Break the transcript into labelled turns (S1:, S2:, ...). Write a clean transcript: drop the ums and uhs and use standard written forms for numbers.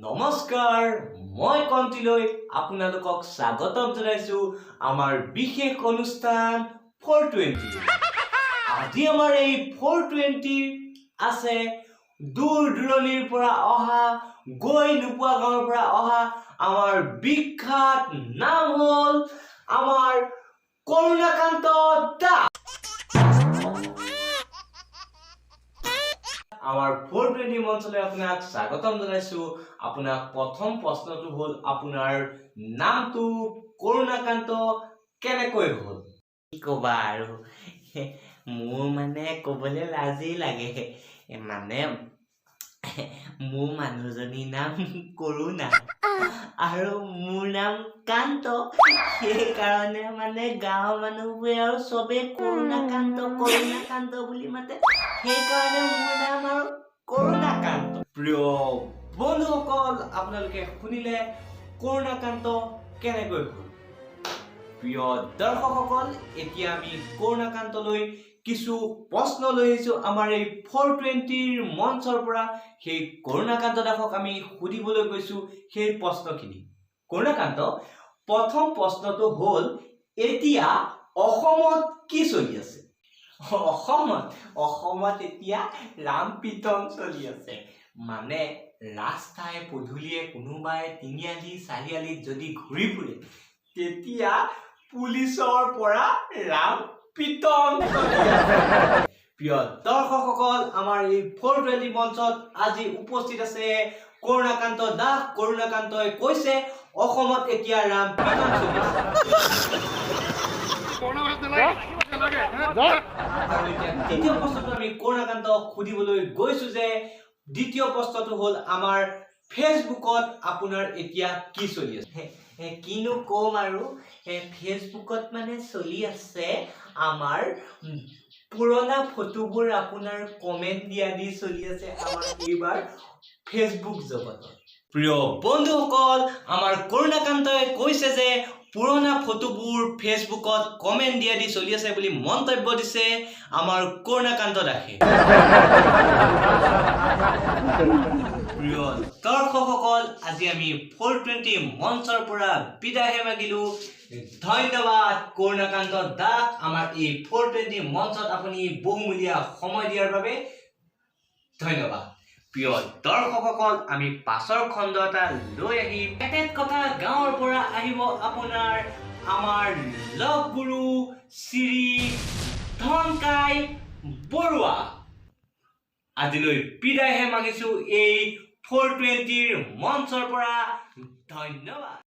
S1: নমস্কাৰ, মই কণ্টিলৈ আপোনালোকক স্বাগতম জনাইছো আমাৰ বিশেষ অনুষ্ঠান 420। আজি আমাৰ এই 420 আছে দূৰ দূৰণিৰ পৰা অহা, গৈ নোপোৱা গাঁৱৰ পৰা অহা আমাৰ বিখ্যাত নাম হ'ল আমাৰ কৰুণাকান্ত দাস। আমাৰ 420 মঞ্চলৈ আপোনাক স্বাগতম জনাইছো। আপোনাক প্ৰথম প্ৰশ্নটো হ'ল, আপোনাৰ নামটো কৰুণাকান্ত কেনেকৈ হ'ল?
S2: কি ক'বা আৰু, মোৰ মানে ক'বলৈ লাজেই লাগে। মানে মোৰ মানুহজনীৰ নাম কৰুণা আৰু মোৰ নাম কান্ত, সেইকাৰণে মানে গাঁৱৰ মানুহবোৰে আৰু চবেই কৰুণাকান্ত কৰুণাকান্ত বুলি মাতে, সেইকাৰণে মোৰ নাম আৰু কৰুণাকান্ত।
S1: প্ৰিয় বন্ধুসকল, আপোনালোকে শুনিলে কৰুণাকান্ত কেনেকৈ হ'ল। প্ৰিয় দৰ্শকসকল, এতিয়া আমি কৰুণাকান্তলৈ কিছু প্ৰশ্ন লৈ আহিছো আমাৰ এই 420ৰ মঞ্চৰ পৰা। সেই কৰুণাকান্ত দাসক আমি সুধিবলৈ গৈছো সেই প্ৰশ্নখিনি। কৰুণাকান্ত, প্ৰথম প্ৰশ্নটো হ'ল, এতিয়া অসমত কি চলি আছে?
S2: অসমত এতিয়া ৰাম পিটন চলি আছে। মানে ৰাস্তাই পদূলিয়ে কোনোবাই তিনিআলি চাৰিআলিত যদি ঘূৰি ফুৰে, তেতিয়া পুলিচৰ পৰা ৰাম পিটন চলি আছে।
S1: প্ৰিয় দৰ্শকসকল, আমাৰ এই 420 মঞ্চত আজি উপস্থিত আছে কৰুণাকান্ত দাস। কৰুণাকান্তই কৈছে অসমত এতিয়া ৰাম পিটন চলি আছে। আৰু এতিয়া দ্বিতীয় প্ৰশ্নটো আমি কৰুণাকান্তক সুধিবলৈ গৈছো যে দ্বিতীয় প্ৰশ্নটো হ'ল, আমাৰ ফেচবুকত আপোনাৰ এতিয়া কি চলি আছে?
S2: কিনো ক'ম আৰু, ফেচবুকত মানে চলি আছে আমাৰ পুৰণা ফটোবোৰ আপোনাৰ কমেণ্ট দিয়া দি চলি আছে আমাৰ এইবাৰ ফেচবুক জগতত।
S1: প্ৰিয় বন্ধুসকল, আমাৰ কৰুণাকান্তই কৈছে যে পুৰণা ফটোবোৰ ফেচবুকত কমেণ্ট দিয়া দি চলি আছে বুলি মন্তব্য দিছে আমাৰ কৰুণাকান্ত দাসে। প্ৰিয় দৰ্শকসকল, আজি আমি 420 মঞ্চৰ পৰা বিদায়হে মাগিলো। ধন্যবাদ কৰুণাকান্ত দাস, আমাৰ এই 420 মঞ্চত আপুনি বহুমূলীয়া সময় দিয়াৰ বাবে ধন্যবাদ। প্ৰিয় দৰ্শকসকল, আমি পাছৰ খণ্ড এটা লৈ আহিম। পেটেত কথা গাঁৱৰ পৰা আহিব আপোনাৰ আমাৰ লগ গুৰু শ্ৰী ধনকাই বৰুৱা। আজিলৈ বিদায়হে মাগিছো এই 420ৰ মঞ্চৰ পৰা। ধন্যবাদ।